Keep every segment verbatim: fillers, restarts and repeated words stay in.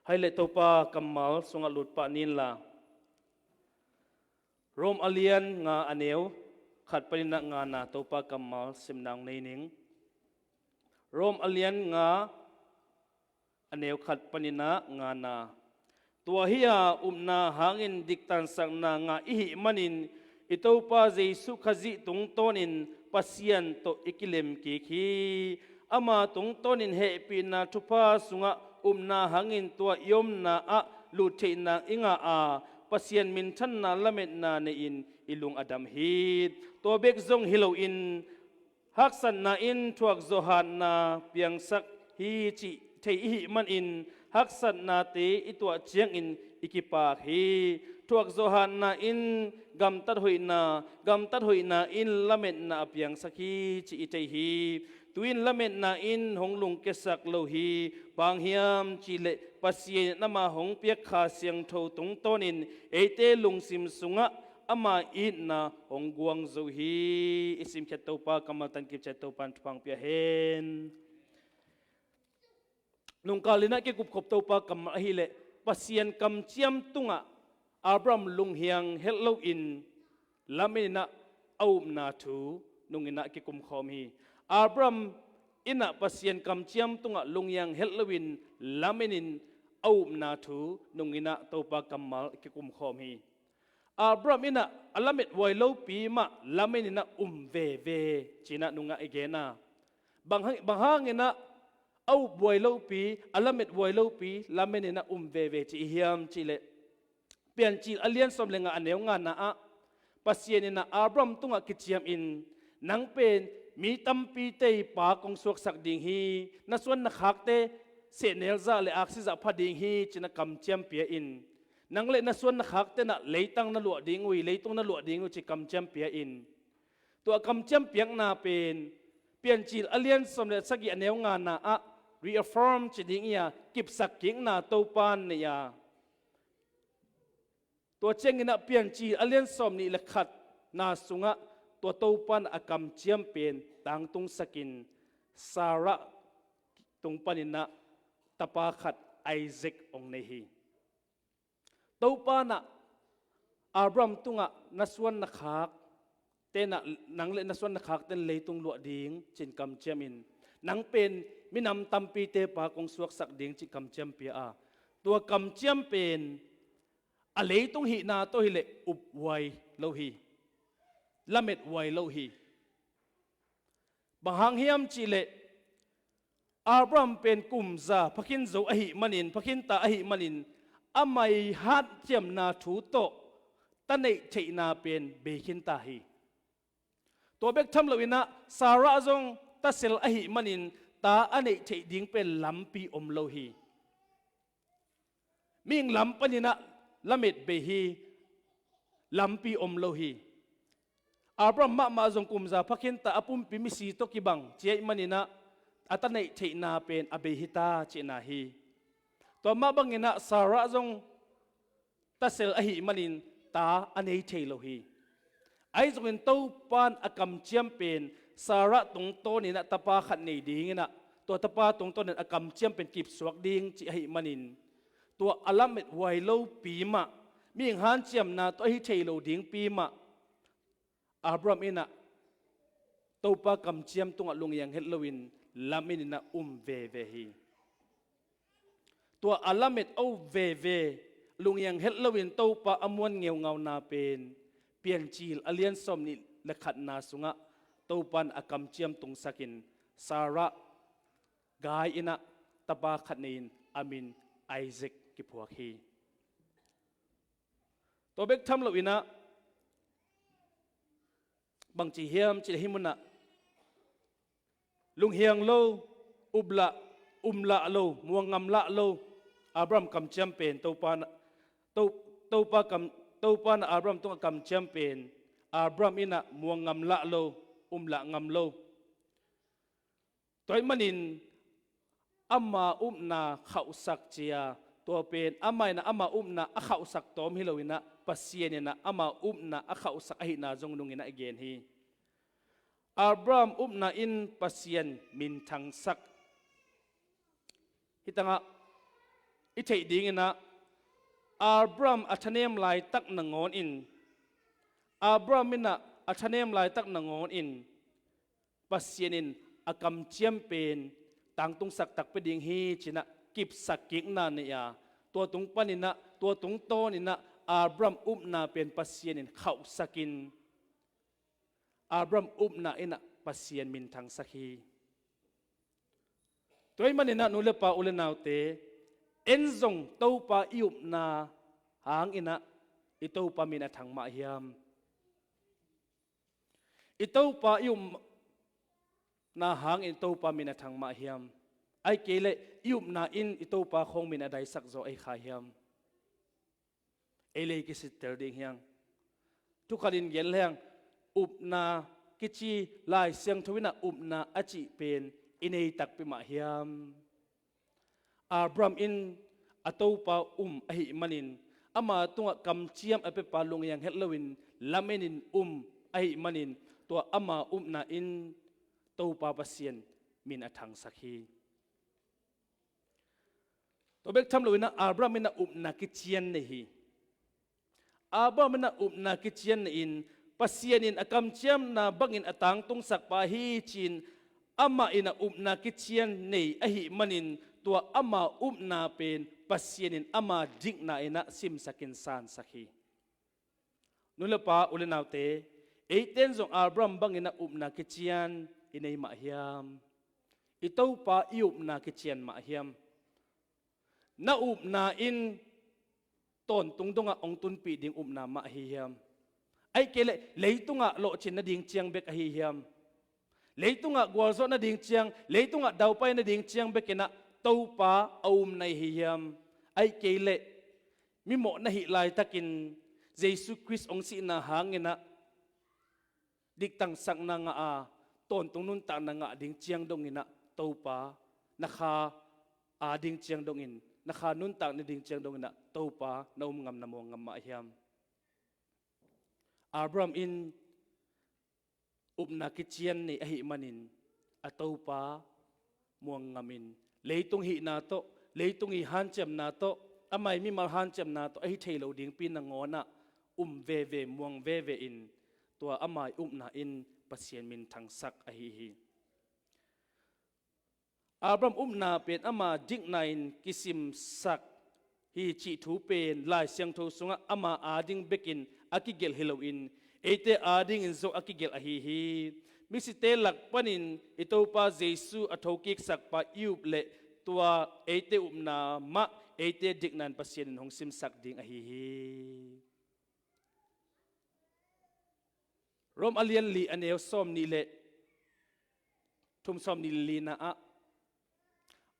Hai le Topa kammal sungah lut pah ni inla, Rom a lian nga a neu khat panin ah ngana Topa kammal simna hong nei ning. Rom a lian nga a neu khat panin ah ngana. Tua hi-a upna hangin diktansakna ngah i hih manin i Topa Jesuh Khazih tungtawnin Pasian tawh i kilem kik hi. Ama tungtawnin hehpihna thupha sungah upna hangin tua i omna ah lut theihna i ngah a, Pasian minthanna lametna nei-in i lung a dam hi. Tua bek zong hi loin haksatna in thuakzawh hatna piangsak hi cih thei i hih manin haksatnate i tuah ciangin i kipak hi. Thuakzawh hatna in gamtat hoihna, gamtat hoihna in lametna a piangsak hi cih i thei hi. Tu-in lametna in hong lungkiasak lo hi. Bang hang hiam cihleh Pasian in ama hong piak Kha Siangtho tungtawnin eite lungsim sungah ama itna hong guang zo hi. I simkhiat Topa kammal tangkip ciat Topa in thupha hong pia hen. Nungkal in ah kikupkhop Topa kammal ahih leh Pasian kamciam tungah Abraham lunghiang het loin lamen in ah a upna thu nung in ah kikumkhawm hi. Abraham in ah Pasian kamciam tungah lunghiang het loin lamen in a upna thu nung in ah Topa kammal kikumkhawm hi. Abraham in ah a lamet huai lopi mah lamen in ah um veve ci-in ah nungah i gen a, bang hang, bang hangin ah a up huai lopi, a lamet huai lopi lamen in ah um veve ci i hiam cihleh Piancil a lian sawm le nga a neu ngana ah Pasian in ah Abraham tungah kiciamin, nang pen mi tampite pa kong suaksak ding hi, na suan na khakte sehnel zah le aksi zah pha ding hi ci-in ah kamciam pia-in, nang le na suan na khakte in ah leitang na luah ding uh hi, leitung na luah ding uh ci kamciam pia-in, tua kamciam piakna pen Piancil a lian sawm le sagih a neu ngana ah reaffirm ci ding hi a, kipsak kikna Topa in nei a, tua ciangin ah Piancil a lian sawm nih le khatna sungah tua Topa in a kamciam pen tangtungsakin Sarah tung panin ah tapa khat Isaac hong nei hi. Topa in ah Abraham tungah na suan na khak ten ah, nang le na suan na khakten leitung luah ding ci-in kamciamin, nang pen minam tampite pa kong suaksak ding ci-in kamciam pia a, tua kamciam pen a leitung hihna tawh hileh up huai lo hi, lamet huai lo hi. Bang hang hiam cihleh Abraham pen kumza phakhin zo ahih manin, phakhin ta ahih manin, a mai hanciamna thu tawh ta neih theihna pen bei khin ta hi. Tua bek tham loin ah Sarah zong tasel ahih manin ta a neih theih ding pen lampi om lo hi. Mihing lam panin ah lamet bei hi, lampi om lo hi. Abraham mahmah zong kumza phakhin ta a pumpi misi tawh kibang ci ahih manin ah a ta neih theihna pen a bei hi ta cihna hi. Tua mah bangin ah Sarah zong tasel ahih manin ta a nei thei lo hi. Ahi zongin Topa in a kamciam pen Sarah tungtawnin ah tapa khat nei dingin ah, tua tapa tungtawnin a kamciam pen kipsuak ding cih ahih manin, tua a lamet huai lopi mah, mihing hanciamna tawh ahi thei lo dingpi mah Abraham in ah Topa kamciam tungah lunghiang het loin lamen in ah um veve hi. Tua a lamet a up veve, lunghiang het loin Topa a muan ngeungauna pen Piancil a lian sawm nih le khatna sungah Topa in a kamciam tungsakin Sarah gai in ah tapa khat nei-in a min Isaac kiphuak hi. Tua bek tham loin ah bangci hiam cih leh hih munah lunghiang lo, uplah, umlah lo, muang ngamlah lo Abraham kamciam pen Topa in ah, To-, Topa kam, Topa in ah Abraham tungah kamciam pen Abraham in ah muang ngamlah lo, umlah ngam lo. Tua ahih manin ama upna khauhsak cia, tua pen ama in ah ama upna a khauhsak tawm hi loin ah Pasian in ah ama upna a khauhsak ahihna zong nung in ah i gen hi. Abraham upna in Pasian minthangsak Hih tangah i theih dinginah Abraham a thanem laitak nangawn in, Abraham inah a thanem laitak nangawn in Pasian in a kamciam pen tangtungsak takpi ding hi cinah kipsak kikna nei a, tua tung paninah, tua tungtawninah Abraham upna pen Pasian in khauhsakin Abraham upna inah Pasian minthangsak hi. Tua ahih maninah nu le pa, u le naute, en zong Topa i upna hanginah i Topa min a thang mah hiam? I Topa i upna hangin i Topa min a thang mah hiam? Ahih kei leh i upna in i Topa khawng min a daisak zaw ahi kha hiam? Ei le i kisittel ding hiang. Thukhatin gen leng, upna kici, Lai Siangtho inah upna a cih pen i nei takpi mah hiam? Abraham in a Topa um ahih manin, ama tungah kamciam a piapa lunghiang het loin lamenin um ahih manin, tua ama upna in Topa Pasian min a thangsak hi. Tua bek tham loinah Abraham inah upna kician nei hi. Abraham inah upna kician nei-in, Pasian in a kamciamna bangin a tangtungsak pa hi ci-in, amah inah upna kician nei ahih manin, tua ama upna pen Pasian in ama dikna inah simsakin sansak hi. Nu le pa, u le naute, eite in zong Abraham bangin a upna kician i nei mah hiam? I Topa i upna kician mah hiam? Na upna in tawntung dongah hong tunpih ding upna mah ahi hiam? Ahih kei leh leitungah lawhcin nading ciang bek ahi hiam? Leitungah gualzawh nading ciang, leitungah daupai nading ciang bekinah Topa a um na hi hiam? Ahih kei leh mimawh na hih laitakin Jesu Khrist hong sihna hanginah diktansakna ngah a, tawntung nuntakna ngah ding ciang donginah Topa na kha a ding ciang dongin, na kha nuntak nading ciang donginah Topa na um ngam, na muang ngam mah hiam? Abraham in upna kician nei ahih manin a Topa muang ngamin, leitung hihna tawh, leitung i hanciamna tawh, amah i mimal hanciamna tawh ahi thei lo dingpi nangawnah um veve, muang veve in, tua amah i upna in Pasian minthangsak ahi hi. Abraham upna pen ama dikna in kisimsak hi cih thu pen Lai Siangtho sungah ama ading bekin a kigelh hi loin, eite adingin zong a kigelh ahi hi. Misite lak panin i Topa Jesu a thokiksak pa i up leh tua eite upna mah eite dikna in Pasian in hong simsak ding ahi hi. Rom a lian li a neu sawm nih le thum, sawm nih le lina ah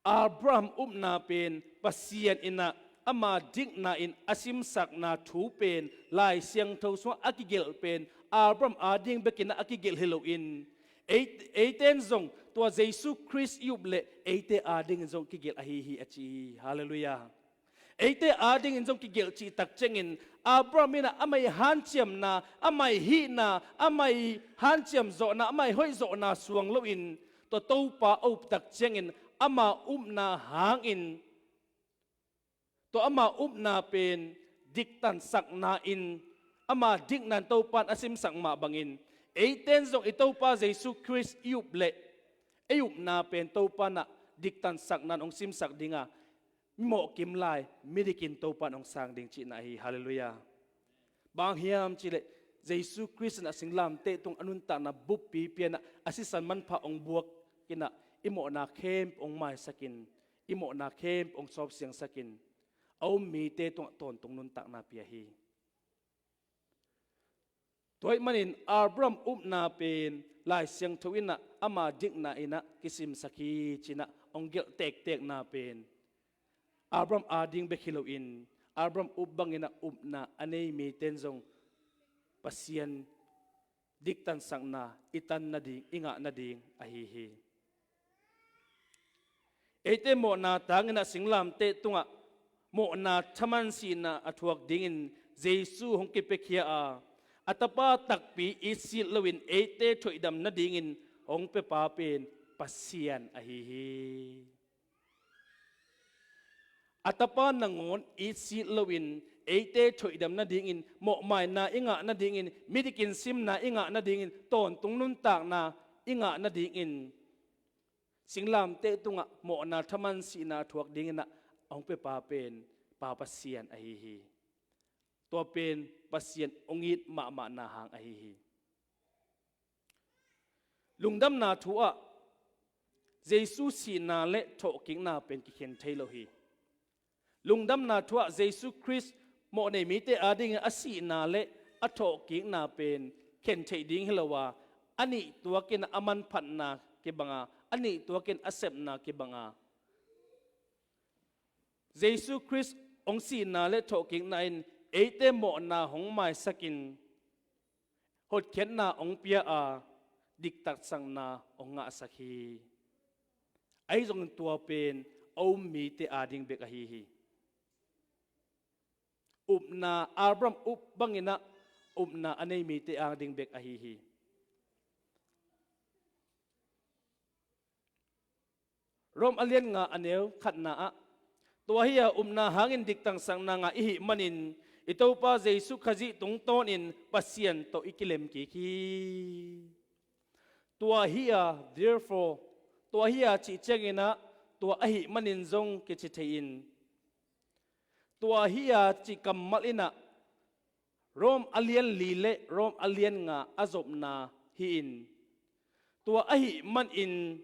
Abraham upna pen Pasian inah ama dikna in a simsakna thu pen Lai Siangtho sungah a kigelh pen Abraham ading bekinah a kigelh hi loin, ei, eite in zong tua Jesu Khrist i up leh eite adingin zong kigelh ahi hi a ci hi. Halleluiah. Eite adingin zong kigelh cih tak ciangin Abraham inah amah i hanciamna, amah i hihna, amah i hanciam zawhna, amah i hoih zawhna suang loin tua Topa a up tak ciangin ama upna hangin, tua ama upna pen diktansakna in ama dikna in Topa in a simsak mah bangin, eite in zong i Topa Jesu Khrist i up leh ei upna pen Topa inah diktansakna in hong simsak ding a, mawhkim lai midikin Topa in hong sang ding cihna hi. Halleluiah. Bang hiam cihleh Jesu Khrist inah singlamteh tung a nuntakna buppi pianah a sisan manpha hong buak inah i mawhna khempeuh hong maisakin, i mawhna khempeuh hong sawpsiangsakin, a um mite tungah tawntung nuntakna pia hi. Tua ahih manin Abraham upna pen Lai Siangtho inah ama dikna inah kisimsak hi cinah hong gelh tektekna pen Abraham ading bek hi loin, Abraham up banginah upna a nei mite in zong Pasian diktansakna i tan nading, i ngah nading ahi hi. Eite mawhna tanginah singlamteh tungah mawhna thaman sihna a thuak dingin Jesu hong kipiakhia a, a Tapa takpi i sit loin eite thoihdam nadingin hong piapa pen Pasian ahi hi. a Tapa nangawn itsit loin eite thoihdam nadingin, mawhmaina i ngah nadingin, midikin simna i ngah nadingin, tawntung nuntakna i ngah nadingin singlamteh tungah mawhna thaman sihna a thuak dinginah a hong piapa pen Pa Pasian ahi hi. Tua pen Pasian hong it mahmahna hang ahi hi. Lungdamna thu ah Jesu sihna le thawhkikna pen kikhen thei lo hi. Lungdamna thu ah Jesu Khrist mawhnei mite adingin a sihna le a thawhkikna pen khen theih ding hi lo a, a nih tuakin a manphatna kibanga, a nih tuakin a sepna kibanga, Jesu Khrist hong sihna le thawhkikna in eite mawhna hong maisakin hotkhiatna hong pia a, diktansakna hong ngahsak hi. Ahi zongin tua pen a um mite ading bek ahi hi. Upna Abraham up banginah upna a nei mite ading bek ahi hi. Rom a lian nga a neu khatna ah, tua hi-a upna hangin diktansakna ngah i hih manin i Topa Jesu Khazih tungtawnin Pasian tawh i kilem kik hi. Tua hi-a, therefore, tua hi-a cih cianginah tua ahih manin zong kici thei-in, tua hi-a cih kammal innah Rom a lian li le Rom a lian nga a zopna hi-in, tua ahih manin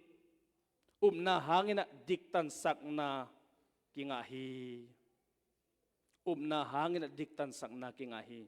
upna hanginah diktansakna kingah hi. Upna hanginah diktansakna kingah hi.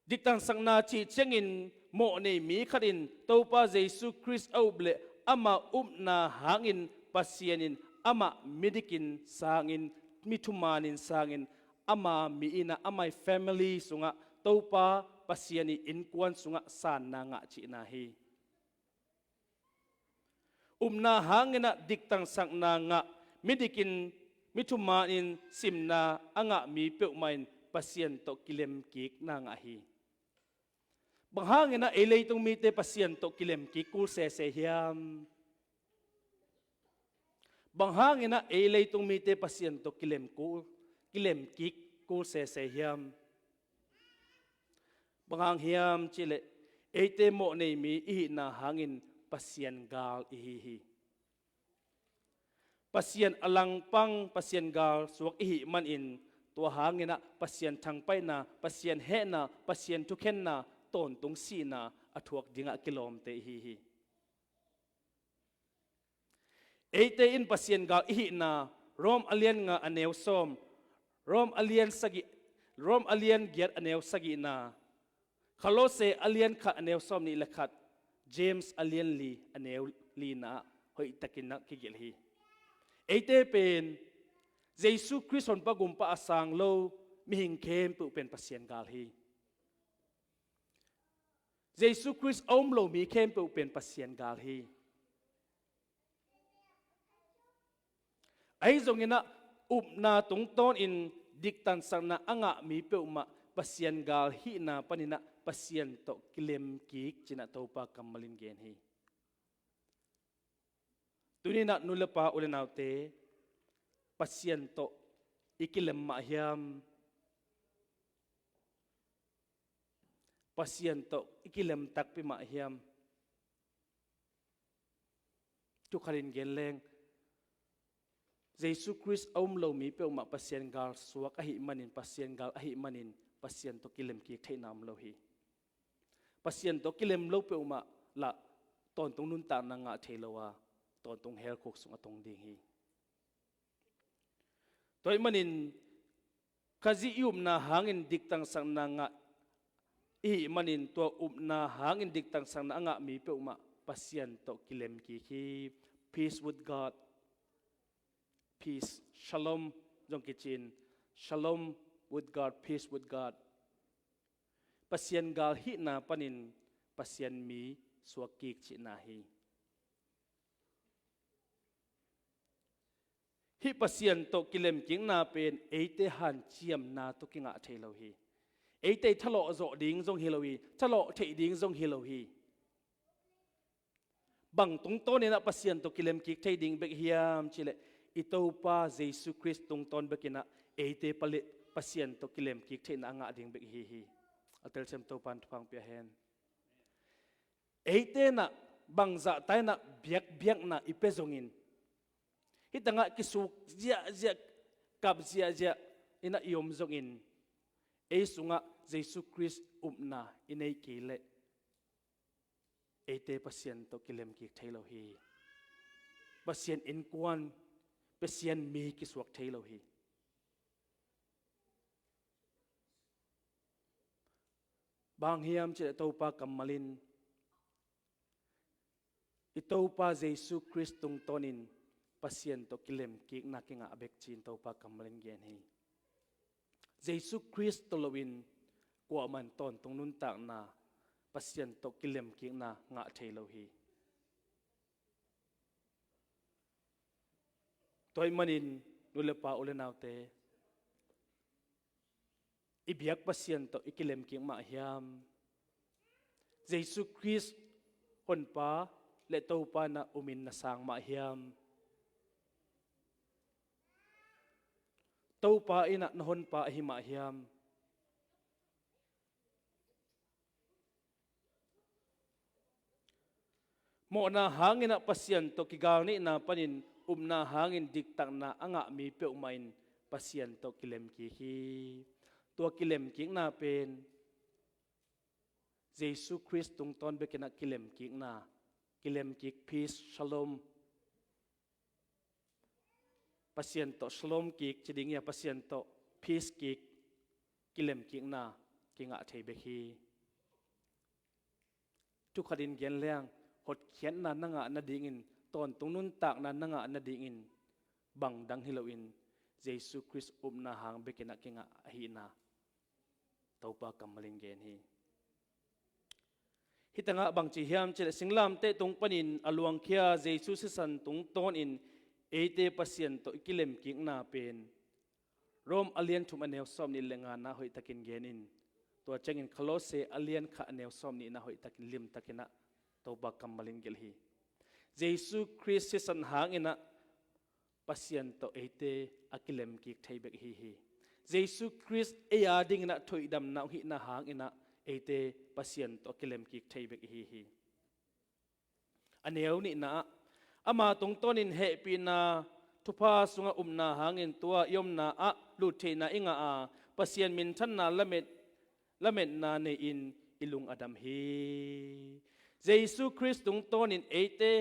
Diktansakna cih ciangin mawhnei mi khatin Topa Jesu Khrist a up le ama upna hangin Pasian in amah midikin sangin, mi thumanin sangin, ama mi innah, amah i family sungah, Topa Pasian i innkuan sungah sanna ngah cihna hi. Upna hanginah diktansakna ngah, midikin, mi thumanin simna a ngah mi peuhmah in Pasian tawh kilemkikna ngah hi. Bang hanginah ei leitung mite Pasian tawh kilemkik kul sese hiam? Bang hanginah ei leitung mite Pasian tawh kilem kul, kilemkik kul sese hiam? Bang hang hiam cihleh, eite mawhnei mi i hihna hangin Pasian gal i hi hi. Pasian a langpang, Pasian gal suak i hih manin, tua hanginah Pasian thangpaihna, Pasian hehna, Pasian thukhenna, tawntung sihna a thuak dingah kilawmte i hi hi. Eite in Pasian gal i hihna, Rom a lian nga a neu sawm, Rom a lian sagih, Rom a lian giat a neu sagihna, Kolose a lian khat a neu sawm nih le khat, James a lian li a neu lina ah hoihtakin a kigelh hi. Eite pen Jesu Khrist honpa gumpa a sang lo mihing khempeuh pen Pasian gal hi. Jesu Khrist a um lo mi khempeuh pen Pasian gal hi. Ahi zonginah upna tungtawnin diktansakna a ngah mi peuhmah Pasian gal hihna paninah Pasian tawh kilemkik cinah Topa kammalin gen hi. Tuninah nu le pa, u le naute, Pasian tawh i kilem mah hiam? Pasian tawh i kilem takpi mah hiam? Thukhatin gen leng, Jesu Khrist a um lo mi peuhmah Pasian gal suak ahih manin, Pasian gal ahih manin, Pasian tawh kilemkik theihna om lo hi. Pasian tawh kilem lo peuhmah lah tawntung nuntakna ngah thei lo a, tawntung hell khuk sung a tong ding hi. Tua ahih manin, Khazih i upna hangin diktansakna ngah i hih manin, tua upna hangin diktansakna a ngah mi peuhmah Pasian tawh kilemkik hi. Peace with God. Peace. Shalom zong kici-in, shalom with God, peace with God. Pasian gal hihna panin Pasian mi suakkik cihna hi. Hih Pasian tawh kilemkikna pen eite hanciamna tawh kingah thei lo hi. Eite thalawh zawh ding zong hi lo hi. Thalawh theih ding zong hi lo hi. Bang tungtawnin ah Pasian tawh kilemkik thei ding bek hiam cih leh, i Topa Jesu Khrist tungtawn bekin ah eite pale Pasian tawh kilemkik theihna a ngah ding bek hi hi. A telsiam Topa'n thupha hong pia hen. Eite in ah bangzah ta in ah biakbiakna i pia zongin, hih tangah kisuk ziahziah, kap ziahziah in ah i om zongin, ei sungah Jesu Khrist upna i nei kei leh, eite Pasian tawh kilemkik thei lo hi. Pasian innkuan, Pasian mi kisuak thei lo hi. Bang hiam cih leh Topa kammal in, i Topa Jesu Khrist tungtawnin Pasian tawh kilemkikna kingah bek ci-in Topa kammal in gen hi. Jesu Khrist tawh loin kuamah in tawntung nuntakna, Pasian tawh kilemkikna ngah thei lo hi. Tua ahih manin nu le pa, u le naute, i biak Pasian tawh i kilemkik mah hiam? Jesu Khrist Honpa le Topa in ah umin na sang mah hiam? Topa in ah na Honpa ahi mah hiam? Mawhna hangin ah Pasian tawh kigalneihna panin upna hangin diktakna a ngah mi peuhmah in Pasian tawh kilemkik hi. Tua kilemkikna pen Jesu Khrist tungtawn bekin ah kilemkikna, kilemkik, peace, shalom, Pasian tawh shalom kik ci ding hi a, Pasian tawh peace kik, kilemkikna kingah thei bek hi. Thu khatin gen leng, hotkhiatna na ngah nadingin, tawntung nuntakna na ngah nadingin, bang dang hi loin Jesu Khrist upna hang bekin ah kingah ahihna Topa kammal in gen hi. Hih tangah bang ci hiam cih leh, singlamteh tung panin a luangkhia Jesu sisan tungtawnin eite Pasian tawh i kilemkikna pen Rom a lian thum a neu sawmnih le ngana hoihtakin gen in, tua ciangin Kolose a lian khat a neu sawmnihna hoihtakin limtakin ah Topa kammal in gelh hi. Jesu Khrist sisan hangin ah Pasian tawh eite a kilemkik thei bek ahi hi. Jesu Khrist ei a dingin ah thuhidamna hong hihna hangin ah eite Pasian tawh a kilemkik thei bek ahi hi. A neu nihna ah, ama tungtawnin hehpihna thupha sungah upna hangin tua i omna ah lut theihna i ngah a, Pasian minthanna lamet, lametna nei-in i lung a dam hi. Jesu Khrist tungtawnin eite,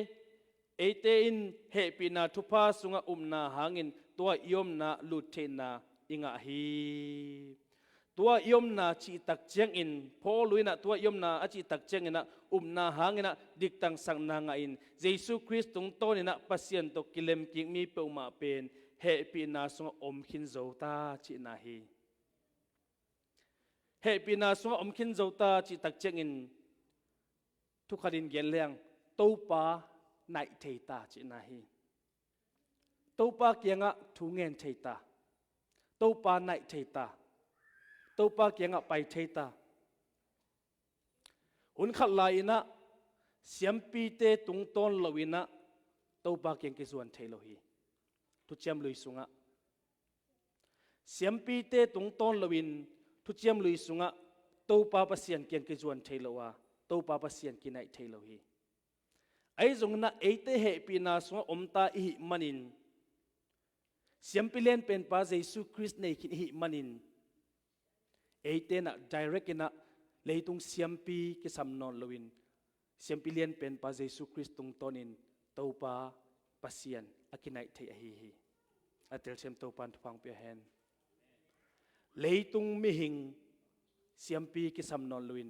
eite in hehpihna thupha sungah upna hangin tua i omna ah lut theihna i ngah hi. Tua i omna cih tak ciangin, Paul in ah tua i omna a cih tak ciangin ah, upna hangin ah diktangsakna ngahin, Jesu Khrist tungtawnin ah Pasian tawh kilemkik mi peuhmah pen hehpihna sungah om khin zo ta cihna hi. Hehpihna sungah om khin zo ta cih tak ciangin, thu khatin gen leng, Topa naih thei ta cihna hi. Topa kiangah thu ngen thei ta. Topa naih thei ta. Topa kiangah pai thei ta. Hun khat lai-in ah siampite tungtawn loin ah Topa kiang kizuan thei lo hi. Thuciam Lui sungah siampite tungtawn loin Thuciam Lui sungah Topa Pasian kiang kizuan thei lo a, Topa Pasian kinaih thei lo hi. Ahi zongin ah eite hehpihna sungah om ta i hih manin, siampi lianpenpa Jesu Khrist nei khin i hih manin, eite in ah direct in ah leitung siampi kisam nawn loin, siampi lianpenpa Jesu Khrist tungtawnin Topa Pasian a kinaih thei ahi hi. A telsiam Topa'n thupha hong pia hen. Leitung mihing siampi kisam nawn loin,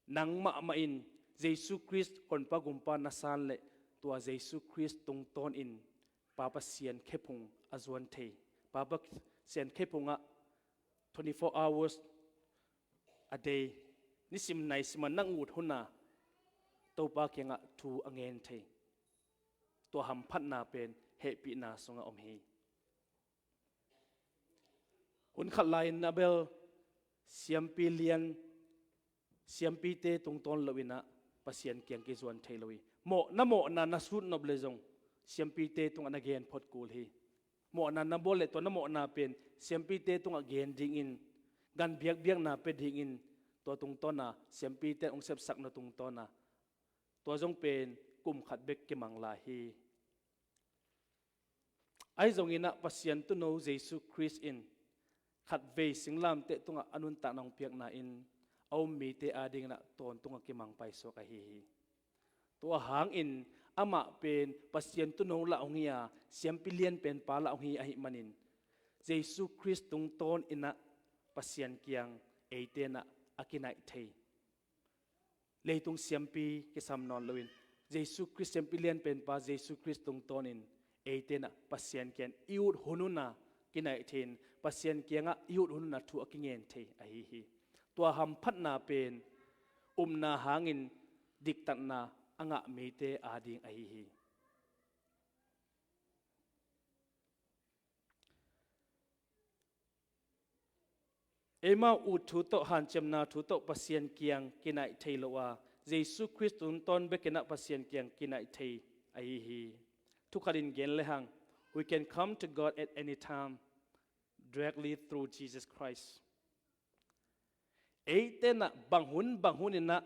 nang mahmah in Jesu Khrist Honpa Gumpa na san leh, tua Jesu Khrist tungtawnin Pa Pasian khephung a zuan thei, Pa Pasian khephungah twenty-four hours a day, nisim naisimah nang ut hun a Topa kiangah thu a ngen thei, tua hamphatna pen hehpihna sungah om hi. Hun khat lai-in ah bel siampi lian, siampite tungtawn loin ah Pasian kiang kizuan thei lo hi. Mawh, na mawhna na sut nop le zong siampite tungah na gen phot kul hi. Mawhna na bawl le tua na mawhna pen siampite tungah gen dingin, gan biakbiakna pia dingin, tua tungtawna siampite hong sepsak na tungtawna tua zong pen kum khat bek kimang lai hi. Ahi zongin ah Pasian tuuno Jesu Khrist in khatvei singlamteh tungah a nuntakna hong piakna in a um mite adingin ah tawntung a kimang paisuak ahi hi. Tua hangin amah pen Pasian tuuno lah hong hi a, siampi lianpenpa lah hong hi ahih manin Jesu Khrist tungtawn in ah Pasian kiang eite in ah a kinaih thei. Leitung siampi kisam nawn loin Jesu Khrist, siampi lianpenpa Jesu Khrist tungtawnin eite in ah Pasian kiang i ut hun hun a kinaih thei in, Pasian kiangah i ut hun hun a thu a kingen thei ahi hi. Tua hamphatna pen upna hangin diktatna a ngah mite ading ahi hi. Eimau ut thu tawh, hanciamna thu tawh Pasian kiang kinaih thei lo a, Jesu Khrist tungtawn bekin ah Pasian kiang kinaih thei ahi hi. Thukhatin gen lehang, we can come to God at any time directly through Jesus Christ. Eite in ah bang hun bang hun in ah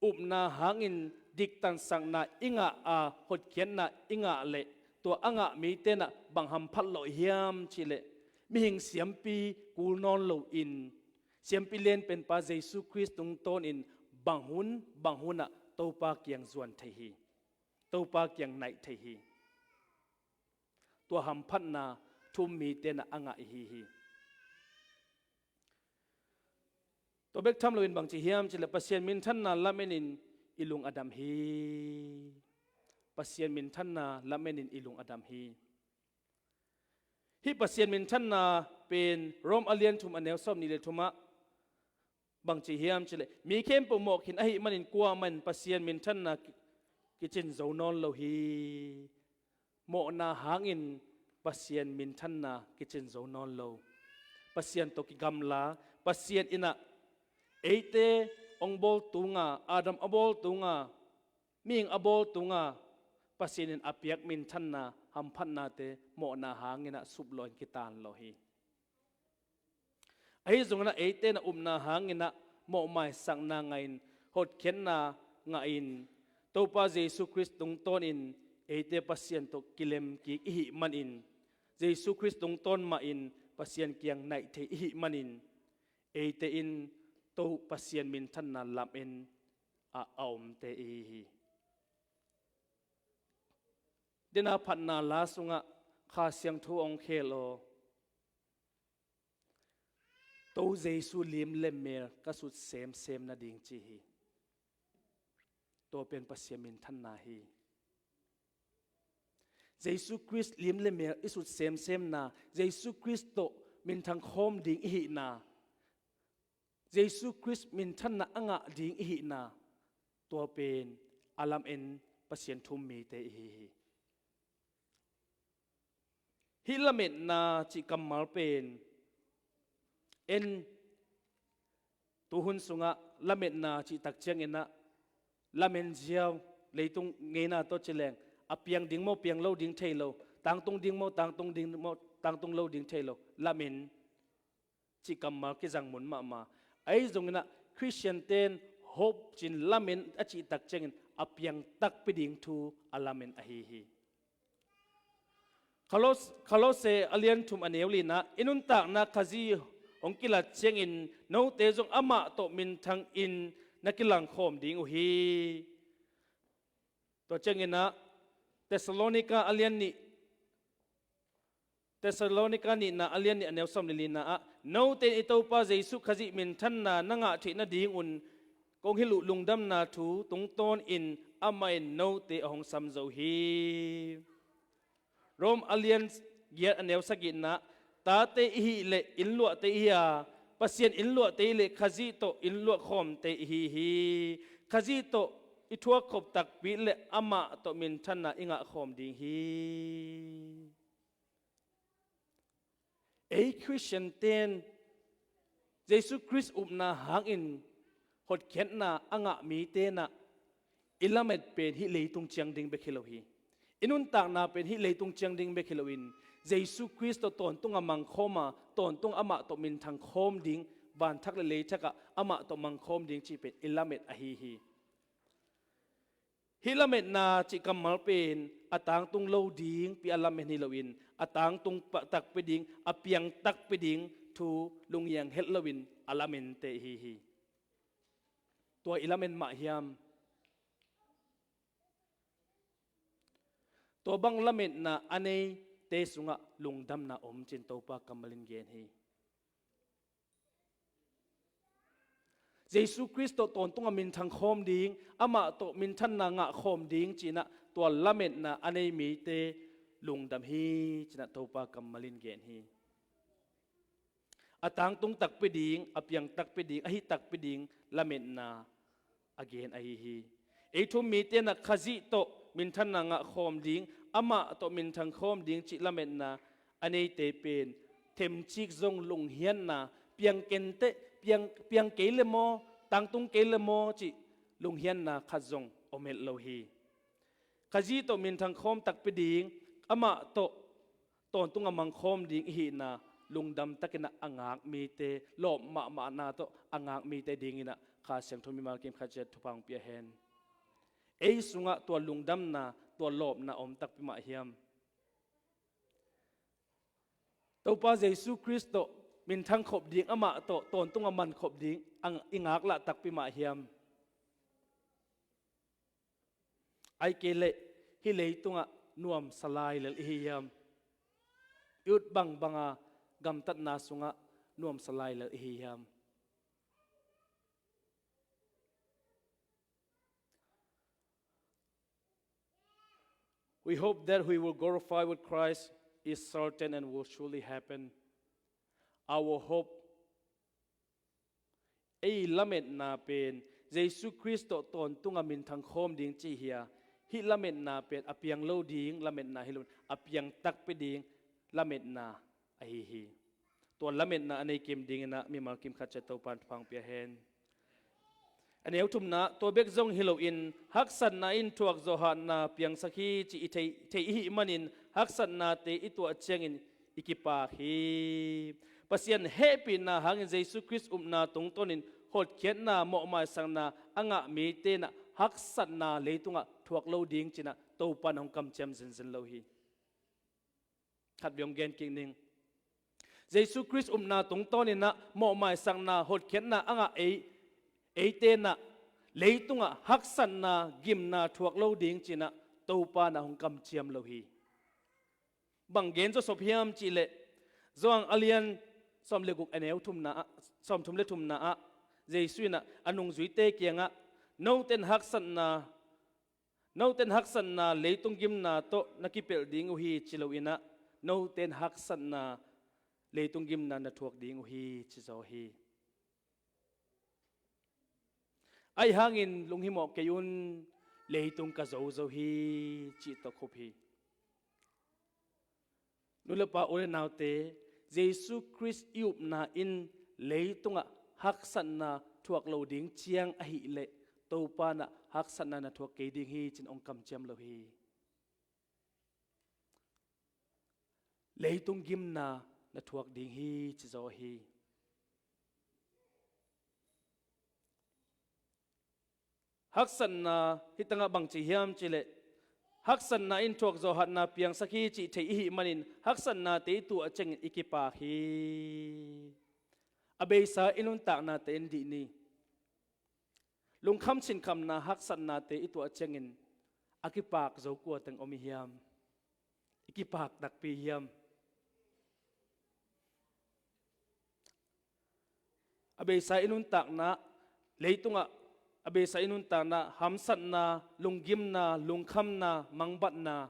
upna hangin diktansakna i ngah a, hotkhiatna i ngah leh tua a ngah mite in ah bang hamphat lawh hiam cihleh, mihing siampi kul nawn loin siampi lianpenpa Jesu Khrist tungtawnin bang hun bang hun ah Topa kiang zuan thei hi. Topa kiang naih thei hi. Tua hamphatna thu-um mite in ah a ngah ihi hi. Tua bek tham loin bangci hiam cihleh Pasian minthanna lamenin i lung a dam hi. Pasian minthanna lamenin i lung a dam hi. Hih Pasian minthanna pen Rom a lian thum a neu sawm nih le thumah bangci hiam cihleh, mi khempeuh mawh khin ahih manin kuamah in Pasian minthanna ki-, kicin zo nawn lo hi. Mawhna hangin Pasian minthanna kicin zo nawn lo. Pasian tawh kigamla, Pasian in ah eite hong bawl tunga, Adam a bawl tunga, mihing a bawl tunga Pasian in a piak minthanna, hamphatnate mawhna hangin ah suplawhin kitan lo hi. Ahi zongin ah eite in ah upna hangin ah mawhmaisakna ngahin, hotkhiatna ngahin, Topa Jesu Khrist tungtawnin eite Pasian tawh kilem kik ihih manin, Jesu Khrist tungtawn mahin Pasian kiang naih thei ihih manin, eite in Topa Pasian minthanna lamenin a, a omte ihi hi. Dena phatna la sungah Kha Siangtho hong khel aw, To Jesu lim le mel ka sut semsem nading ci hi. Tua pen Pasian minthanna hi. Jesu Khrist lim le mel i sut semsemna, Jesu Khrist tawh minthang khawm ding ihihna, Jesu Khrist minthanna a ngah ding ihihna, tua pen a lamen Pasian thu-um mite ihi hi. Hih lametna cih kammal pen en, tuhun sungah lametna cih tak ciangin ah lamen ziau, leitung ngeina tawh ci leng a piang ding maw, piang lo ding thei lo, tangtung ding maw, tangtung ding maw, tangtung lo ding thei lo, lamen cih kammal kizang mun mahmah. Ahi zongin ah Khristian ten hope cin lamen a cih tak ciangin a piang takpi ding thu a lamen ahi hi. Kolos-, Kolose a lian thum a neu lina, i nuntakna Khazih hong kilat ciangin note zong amah tawh minthangin na kilangkhawm ding uh hi. Tua ciangin ah Thessalonika a lian nih, Thessalonika nihna a lian nih a neu sawm le lina ah, note in i Topa Jesu Khazih minthanna na ngah theih nadingun kong hilh uh lungdamna thu tungtawnin amah in note a hong sam zo hi. Rom a lian giat a neu sagihna, tate ihih leh innluahte ihi a, Pasian innluahte ihih leh Khazih tawh innluah khawmte ihi hi. Khazih tawh i thuakkhop takpi leh amah tawh minthanna i ngah khawm ding hi. Ei Khristian ten Jesu Khrist upna hangin hotkhiatna a ngah mite in ah i lamet pen hih leitung ciang ding bek hi lo hi. I nuntakna pen hih leitung ciang ding bek hi loin, Jesu Khrist tawh tawntung a mangkhawm a, tawntung amah tawh minthang khawm ding, vanthak le leithak ah amah tawh mangkhawm ding cih pen i lamet ahi hi. Hih lametna cih kammal pen a tangtung lo dingpi a lamen hi loin, a tangtung pa-, takpi ding, a piang takpi ding thu lunghiang het loin a lamente ihi hi. Tua i lamen mah hiam? Tua bang lametna a neite sungah lungdamna om, ci-in Topa kammal in gen hi. Jesu Khrist tawh tawntung a minthang khawm ding, amah tawh minthanna ngah khawm ding ci-in ah tua lametna a nei mite lungdam hi, ci-in ah Topa kammal in gen hi. A tangtung takpi ding, a piang takpi ding, a hi takpi ding lametna a gen ahi hi. Ei thu-um mite in ah Khazih tawh minthanna ngah khawm ding, amah tawh minthang khawm ding cih lametna a neite pen themcik zong lunghianna, piang kei teh, piang, piang kei le maw, tangtung kei le maw cih lunghianna khat zong om het lo hi. Khazih tawh minthang khawm takpi ding, amah tawh tawntung a mangkhawm ding i hihna lungdam takin ah a ngak mite, lawp mahmahna tawh a ngak mite dingin ah Kha Siangtho mimal kim khat ciat thupha hong pia hen. Ei sungah tua lungdamna, tua lawpna om takpi mah hiam? Topa Jesu Khrist tawh minthang khop ding, amah tawh tawntung a man khop ding a, i ngaklah takpi mah hiam? Ahih kei leh hih leitungah nuamsa lai lel i hi hiam? I ut bangbanga gamtatna sungah nuamsa lai lel i hi hiam? We hope that we will glorify with Christ is certain and will surely happen. Our hope, ei lametna pen Jesu Khrist tawh tawntung a minthang khawm ding ci hi a, hih lametna pen a piang lo ding lametna hi lo, a piang takpi ding lametna ahi hi. Tua lametna a nei kim dingin ah mimal kim khat ciat Topa'n thupha hong pia hen. A neu thumna, tua bek zong hi loin haksatna in thuak zawhhatna piangsak hi cih i thei, thei i hih manin haksatnate i tuah ciangin i kipak hi. Pasian hehpihna hangin Jesu Khrist upna tungtawnin hotkhiatna, mawhmaisakna a ngah mite in ah haksatna leitungah thuak lo ding ci-in ah Topa'n hong kamciam zenzen lo hi. Khat vei hong gen kik ning. Jesu Khrist upna tungtawnin ah mawhmaisakna, hotkhiatna a ngah ei, eite in ah leitungah haksatna, gimna thuak lo ding ci-in ah Topa'n ah hong kamciam lo hi. Bang gen zawsop hiam cih leh, Johan a lian sawm le guk, a neu thumna ah, sawmthum le thumna ah Jesu in ah a nungzuite kiangah, note'n haksatna, note'n haksatna leitung gimna tawh na kipelh ding uh hi ci loin ah, note'n haksatna leitung gimna na thuak ding uh hi, ci zaw hi. Ahih hangin lunghimawh kei un, leitung ka zo zo hi, cih tawh khup hi. Nu le pa, u le naute, Jesu Khrist i upna in leitungah haksatna thuak lo ding ciang ahih leh Topa'n ah haksatna na thuak kei ding hi ci-in hong kamciam lo hi. Leitung gimna na thuak ding hi, ci zaw hi. Haksatna hi tangah bang ci hiam cih leh, haksatna in thuak zawhhatna piangsak hi cih thei i hih manin haksatnate i tuah ciangin i kipak hi. A beisa i nuntaknate en dih ni. Lungkham sinkhamna, haksatnate i tuah ciangin a kipak zo kua teng om i hiam? I kipak takpi hiam? A beisa i nuntakna, leitungah a beisa i nuntakna, hamsatna, lunggimna, lungkhamna, mangbatna,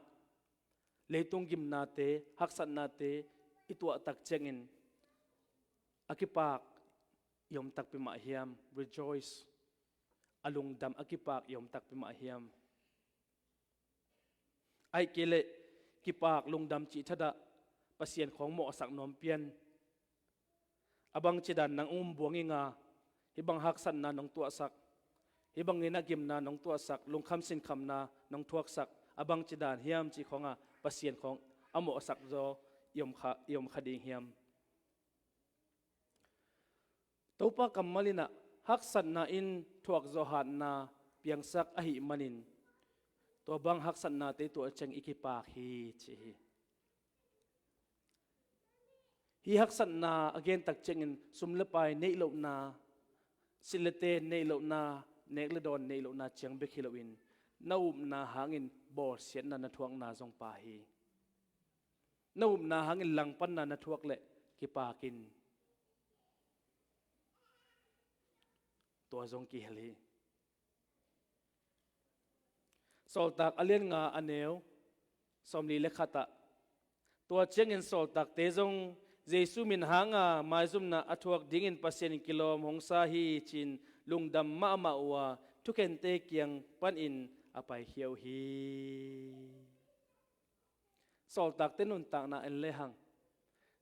leitung gimnate, haksatnate i tuah tak ciangin a kipak i om takpi mah hiam? Rejoice. A lungdam, a kipak i om takpi mah hiam? Ahih kei leh kipak lungdam cih thadah Pasian khawng mawhsak nuam pian. A bangci dan nang um buang ing a, Hih bang haksatna nong tuahsak, hih bangin a gimna nong tuahsak, lungkham sinkhamna nong thuaksak, a bangci dan hiam cih khawng a Pasian khawng a mawhsak zaw i om kha, i om kha ding hiam? Topa kammal in ah haksatna in thuakzawh hatna piangsak ahih manin tua bang haksatnate i tuah ciang i kipak hi ci hi. Hih haksatna a gen tak ciangin sum le pai neih lohna, silh le ten neih lohna, nek le dawn neih lohna ciang bek hi loin na upna hangin bawlsiatna na thuakna zong pha hi. Na upna hangin langpanna na thuak leh kipak in, tua zong kihel hi. Sawltak a lian nga a neu sawmli le khat ah, tua ciangin sawltakte zong Jesu min hanga maizumna a thuak dingin Pasian in kilawm hong sa hi ci-in lungdam mahmah uh a, thukhente kiang panin a paikhia uh hi. Sawltakte nuntakna en lehang,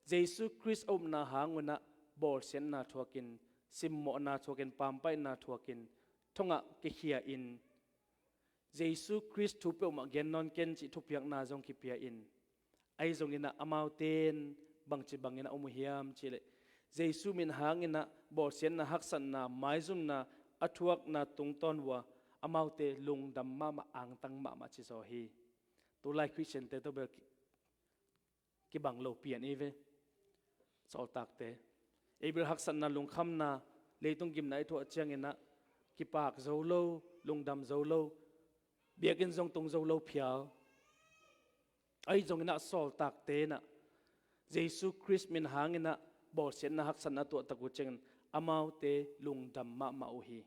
Jesu Khrist a upna hang un ah bawlsiatna thuakin, simmawhna thuakin, pampaihna thuakin, thongah kikhia in, Jesu Khrist thu peuhmah gen nawn ken cih thupiakna zong kipia in, ahi zongin ah amaute in bangci bangin a om uh hiam cih leh, Jesu min hangin ah bawlsiatna, haksatna, maizumna a thuakna tungtawn uh a, amaute lungdam mahmah, angtang mahmah ci zaw hi. Tulai Khristiante tawh bel ki-, kibang lo pian i ve. Sawltakte, ei bel haksatna, lungkhamna, leitung gimna i tuah ciangin ah kipak zo lo, lungdam zo lo, biakinn zong tung zo lo phial. Ahi zongin ah sawltakte in ah Jesu Khrist min hangin ah bawlsiatna, haksatna a tuah tak uh ciangin amaute lungdam mahmah uh hi.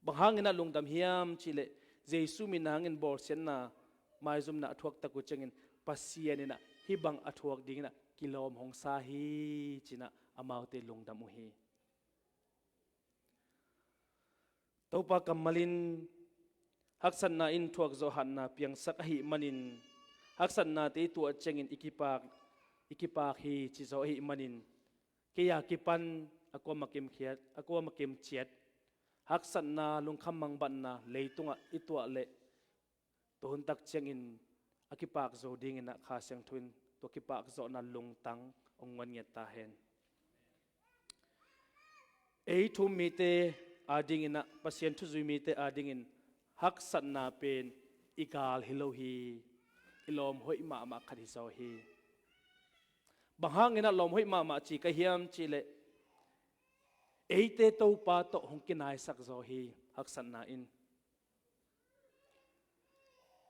Bang hangin ah lungdam hiam cih leh, Jesu min hangin bawlsiatna, maizumna a thuak tak uh ciangin Pasian in ah hih bang a thuak dingin ah kilawm hong sa hi ci-in ah amaute lungdam uh hi. Topa kammal in haksatna in thuakzawh hatna piangsak ahih manin, haksatnate i tuah ciangin i kipak, i kipak hi ci zaw ahih manin, kei a kipan a kuamah kimkhiat, a kuamah kimciat haksatna, lungkham mangbatna leitungah i tuah leh, tua hun tak ciangin a kipak zo dingin ah Kha Siangtho in tua kipakzawhna lungtang hong guan ngiat ta hen. Ei thu-um mite adingin ah, Pasian thuzui mite adingin haksatna pen i gal hi lo hi, i lawm hoih mahmah khat hi zaw hi. Bang hangin ah lawm hoih mahmah ci ka hiam cih leh, eite Topa tawh hong kinaisak zaw hi haksatna in.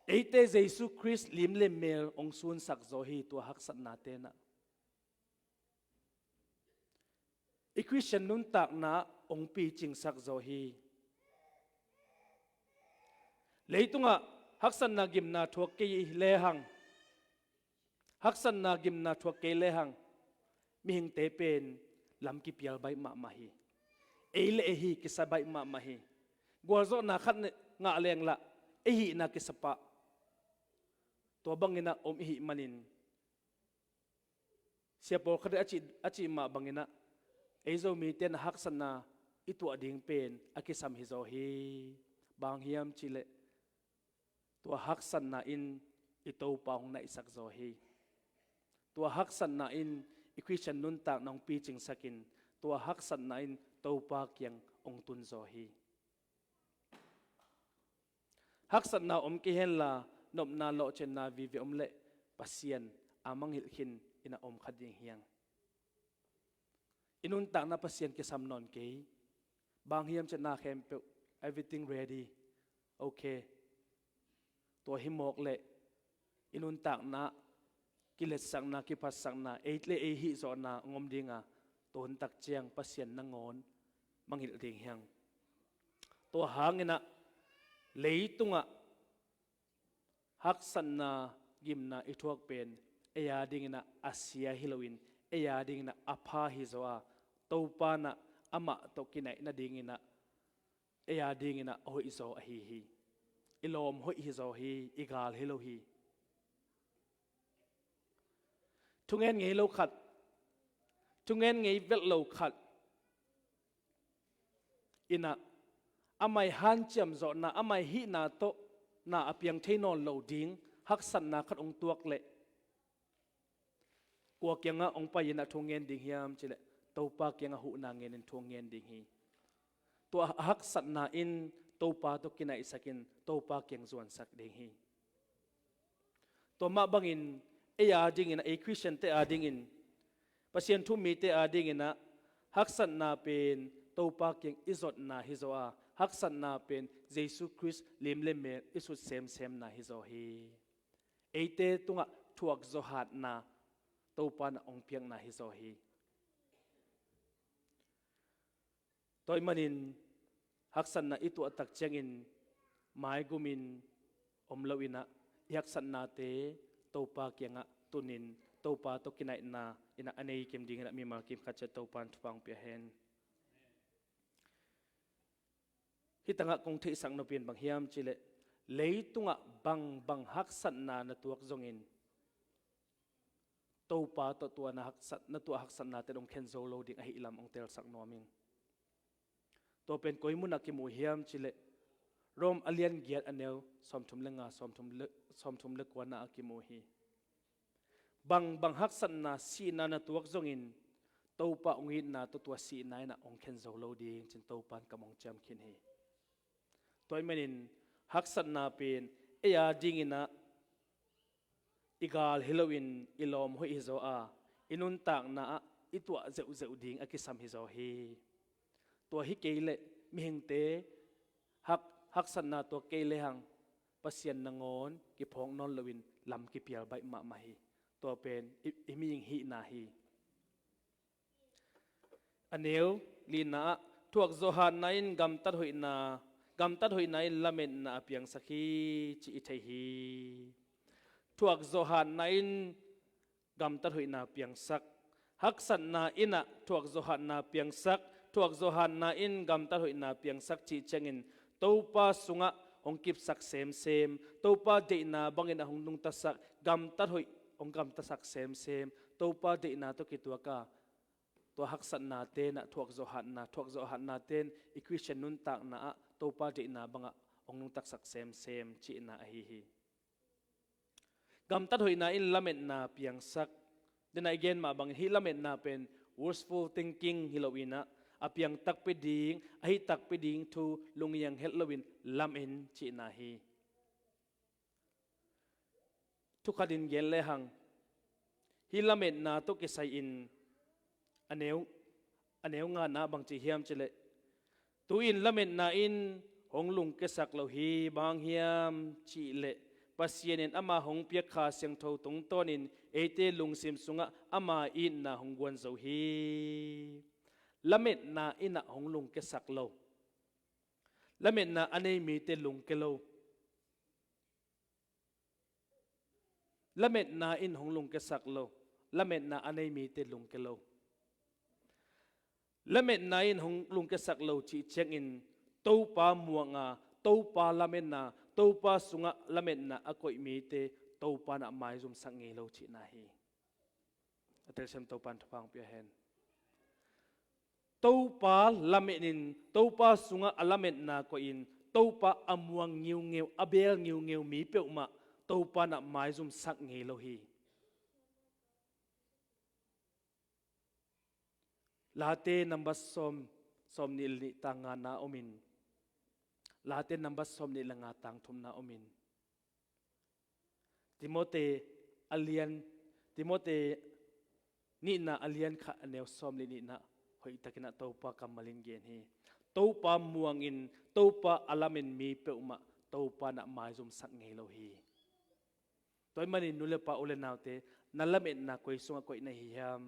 Eite Jesu Khrist lim le mel hong sunsak zaw hi tua haksatnate in ah. I Khristian nuntakna ah hong picingsak zaw hi. Leitungah haksatna gimna thuak kei lehang, haksatna gimna thuak kei lehang, mihingte pen lam kipial baih mahmah hi. Ei le ei hi kisa baih mahmah hi. Gualzawhna khat ngah leng lah ei hihna kisa pah. Tua bangin ah om i hih manin, sia pawlkhat in a cih, a cih mah bangin ah, ei Zomite in ah haksatna i tuah ding pen a kisam hi zaw hi. Bang hiam cih leh, tua haksatna in i Topa hong naihsak zaw hi. Tua haksatna in i Khristian nuntakna hong picingsak in, tua haksatna in Topa kiang hong tun zaw hi. Haksatna om kei henla, nopna, lawhcinna vive om leh Pasian a mangngilh khin in ah om kha ding hi hang. I nuntakna Pasian kisam nawn kei. Bang hiam cih leh na khempeuh, everything ready. Okay. Tua hi mawk leh i nuntakna, kiletsakna, kiphatsakna, ei le ei hihzawhna hong om ding a, tua hun tak ciang Pasian nangawn mangngilh ding hi hang. Tua hangin ah leitungah haksatna gimna i thuak pen ei a dingin ah a sia hi loin, ei a dingin ah a pha hi zaw a, Topa in ah amah tawh kinaih nadingin ah ei a dingin ah a hoih zaw ahi hi. I lawm hoih hi zaw hi, i gal hi lo hi. Thungen ngei lo khat, thungen ngei velh lo khat, in ah, amah ii hanciam zawhna, amah ii hihna tawh na a piang thei nawn lo ding haksatna khat hong tuak leh, kua kiangah hong pai-in ah thu ngen ding hiam cih leh, Topa kiangah huhna ngenin thu ngen ding hi. Tua a haksatna in Topa tawh kinaihsak in Topa kiang zuansak ding hi. Tua mah bangin ei a dingin ah, ei Khristiante a dingin, Pasian thu-um mite a dingin ah, haksatna pen Topa kiang i zotna hi zaw a, haksatna pen Jesu Khrist lim le mel i sut semsemna hi zaw hi. Eite tungah thuakzawh hatna Topa in ah hong piakna hi zaw hi. Tua ahih manin haksatna i tuah tak ciangin maigumin om loin ah, i haksatnate Topa kiangah tunin, Topa tawh kinaihna in ah a nei kim dingin ah mimal kim khat ciat Topa in thupha hong pia hen. Hih tangah kong theihsak nop pen bang hiam cih leh, leitungah bangbang haksatna na tuak zongin Topa tawh tua na haksat, na tuah haksatnate in hong khen zo lo ding ahih lam hong telsak nuam ing. Tua pen koi munah kimu hiam cih leh, Rom a lian giat a neu sawmthum le nga, sawmthum le, sawmthum le kuana ah kimu hi. Bangbang haksatna, sihna na tuak zongin Topa hong itna tawh tua sihna in ah hong khen zo lo ding ci-in Topa in kam hong ciam khin hi. Tua ahih manin haksatna pen ei a dingin ah i gal hi loin i lawm hoih hi zaw a, i nuntakna ah i tuah zeuhzeuh ding a kisam hi zaw hi. Tua hi kei leh mihingte hak, haksatna tuak kei lehang Pasian nangawn kiphawk nawn loin lam kipial baih mahmah hi. Tua pen i, i mihing hihna hi. A neu lina ah, thuakzawh hatna in gamtat hoihna, gamtat hoihna in lametna a piangsak hi, ci i thei hi. Thuakzawh hatna in gamtat hoihna piangsak, haksatna in ah thuakzawh hatna piangsak, thuakzawh hatna in gamtat hoihna piangsak cih ciangin Topa sungah hong kipsak semsem, Topa deihna bangin a hong nungtasak, gamtat hoih hong gamtatsak semsem, Topa deihna tawh kituak a, tua haksatnate in ah thuakzawh hatna, thuakzawh hatnate in i Khristian nuntakna ah Topa deihna bangah hong nungtasak semsem cihna ahi hi. Gamtat hoihna in lametna piangsak. Dena i gen mah bangin hih lametna pen wishful thinking hi loin ah, a piang takpi ding, a hih takpi ding thu lungngiang het loin lamen cihna hi. Thukhatin gen lehang, hih lametna tawh kisai-in a neu, a neu ngana bangci hiam cih leh, tu-in lametna in hong lungkiasak lo hi, bang hang hiam cih leh Pasian in ama hong piak Kha Siangtho tungtawnin eite lungsim sungah ama itna hong guan zo hi. Lametna in ah hong lungkiasak lo. Lametna a nei mite lungkia lo. Lametna in hong lungkiasak lo. Lametna a nei mite lungkia lo. Lametna in hong lungkiasak lo cih ciangin Topa muang a, Topa lametna, Topa sungah lametna a koih mite Topa in ah maizumsak ngei lo cihna hi. A telsiam Topa in thupha hong pia hen. Topa lametin, Topa sungah a lametna koihin, Topa a muang ngiungeu, a beel ngiungeu mi peuhmah Topa in ah maizumsak ngei lo hi. Late number sawm, sawm nih le nih tang ngana omin, Late number sawm nih le nga tang thumna omin, Timote a lian, Timote nihna a lian khat a neu sawm le nihna hoihtakin ah Topa kammal in gen hi. Topa muangin, Topa a lamen mi peuhmah Topa in ah maizumsak ngei lo hi. Tua ahih manin nu le pa, u le naute, na lametna koi sungah koih na hi hiam?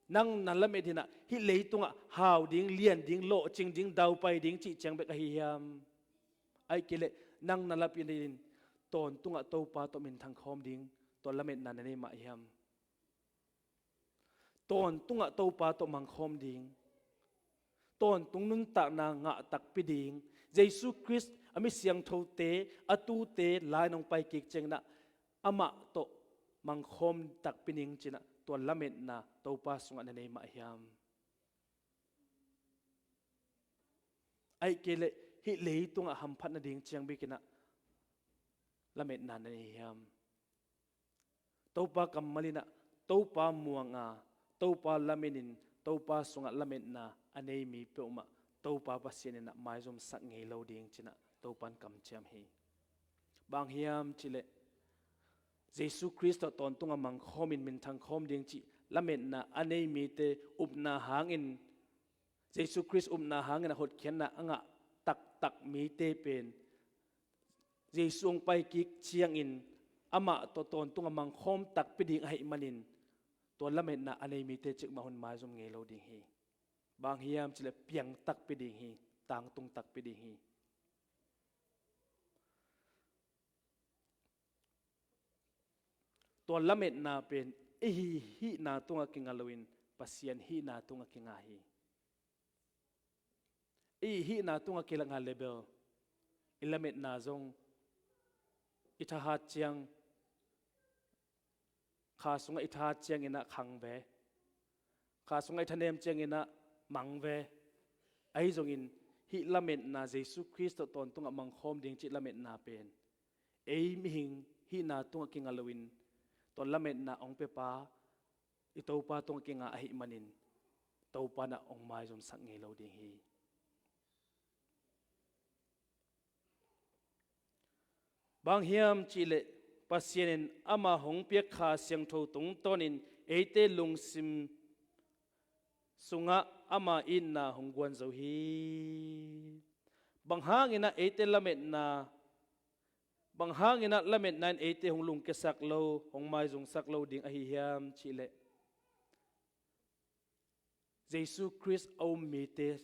Nang na lamet in ah hih leitungah hau ding, lian ding, lawhcing ding, daupai ding cih ciang bek ahi hiam? Ahih kei leh nang na lamet in tawntungah Topa tawh minthang khawm ding, tua lametna na nei mah hiam? Tawntungah Topa tawh mangkhawm ding, tawntung nuntakna ngah takpi ding, Jesu Khrist a mi siangthote, a tute la-in hong pai kik ciangin ah amah tawh mangkhawm takpi ning ci-in ah tua lametna Topa sungah na nei mah hiam? Ahih kei leh hih leitungah hamphat nading ciang bikin ah lametna na nei hiam? Topa kammal in ah, Topa muang a, Topa lamenin, Topa sungah lametna a nei mi peuhmah Topa Pasian in ah maizumsak ngei lo ding ci-in ah Topa in kamciam hi. Bang hiam cih leh Jesu Khrist tawh tawntungah mangkhawmin minthang khawm ding cih lametna a nei mite upna hangin, Jesu Khrist upna hangin a hotkhiatna a ngah taktak mite pen Jesu hong pai kik ciangin amah tawh tawntungah mangkhawm takpi ding ahih manin, tua lametna a nei mite cikmah hun maizum ngei lo ding hi. Bang hiam cih leh piang takpi ding hi, tangtung takpi ding hi. Tua lametna pen i hihna tungah kinga loin Pasian hihna tungah kinga hi. I hihna tungah kinga leh bel i lametna zong i thahat ciang, kha sungah i thahat ciangin ah khang ve. Kha sungah i thanem ciangin ah mang ve. Ahi zongin hih lametna, Jesu Khrist tawh tawntungah mangkhawm ding cih lametna pen ei mihing hihna tungah kinga loin tua lametna hong piapa i Topa tungah kinga ahih manin Topa in ah hong maizumsak ngei lo ding hi. Bang hiam cih leh Pasian in ama hong piak Kha Siangtho tungtawnin eite lungsim sungah ama itna hong guan zo hi. Bang hangin ah eite lametna, bang hangin ah lametna in eite hong lungkiasak lo, hong maizumsak lo ding ahi hiam cih leh Jesu Khrist a um mite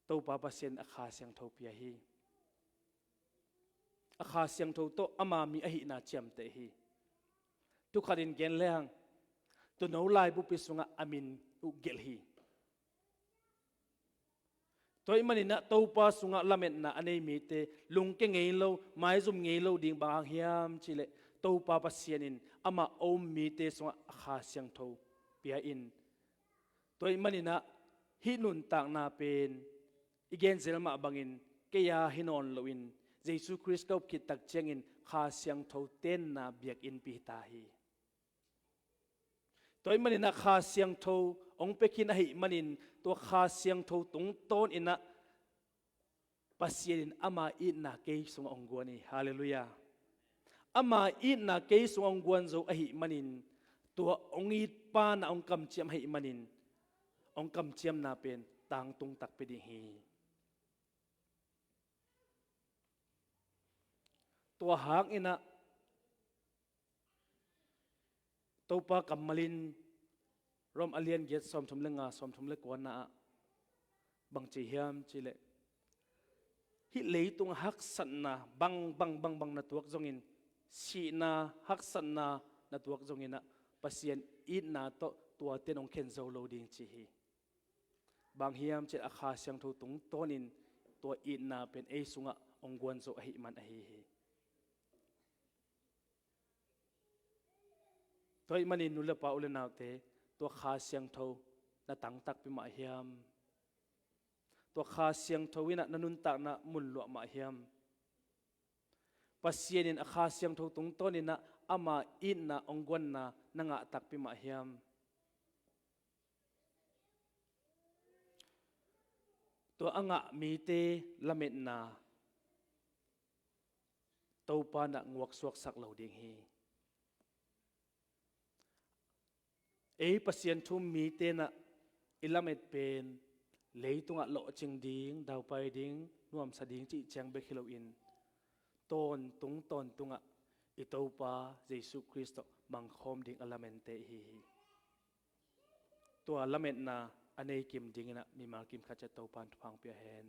Topa Pasian a Kha Siangtho pia hi. A Kha Siangtho tawh ama mi ahihna ciamteh hi. Tukhatin gen lehang, tuuno laibupi sungah a min uh gelh hi. Tua ahih manin ah Topa sungah lametna a nei mite lungke ngei lo, maizum ngei lo ding bang hang hiam cih leh Topa Pasian in amah a um mite sungah a Kha Siangtho pia in, tua ahih manin ah hih nuntakna pen i gen zel mah bangin kei a hi nawn loin Jesu Khrist ka up khit tak ciangin Kha Siangtho tenna biakinnpi hi ta hi. Tua ahih manin ah Kha Siangtho hong pia khin ahih manin tua Kha Siangtho tungtawnin ah Pasian in ama itna kei sungah hong guan hi. Halleluiah. Ama itna kei sungah hong guan zo ahih manin, tua hong itpa in ah hong kamciam ahih manin, hong kamciamna pen tangtung takpi ding hi. Tua hangin ah Topa kammal in Rom a lian giat sawmthum le nga, sawmthum le kuana ah bang ci hiam cih leh, hih leitung haksatna bang bang bang bang na tuak zongin, sihna haksatna na tuak zongin ah Pasian itna tawh tuate in hong khen zo lo ding ci hi. Bang hiam cih leh a Kha Siangtho tungtawnin tua itna pen ei sungah hong guan zo ahih man ahi hi. Tua ahih manin nu le pa, u le naute, tua Kha Siangtho na tang takpi mah hiam? Tua Kha Siangtho in ah na nuntakna mun luah mah hiam? Pasian in a Kha Siangtho tungtawnin ah ama itna hong guanna na ngah takpi mah hiam? Tua a ngah mite lametna Topa in ah nguaksuaksak lo ding hi. Ei Pasian thu-um mite in ah i lamet pen leitungah lawhcing ding, daupai ding, nuamsa ding cih ciang bek hi loin, tawntung tawntungah i Topa Jesu Khrist tawh mangkhawm ding a lamente ihi hi. Tua lametna a nei kim dingin ah mimal kim khat ciat Topa in thupha hong pia hen.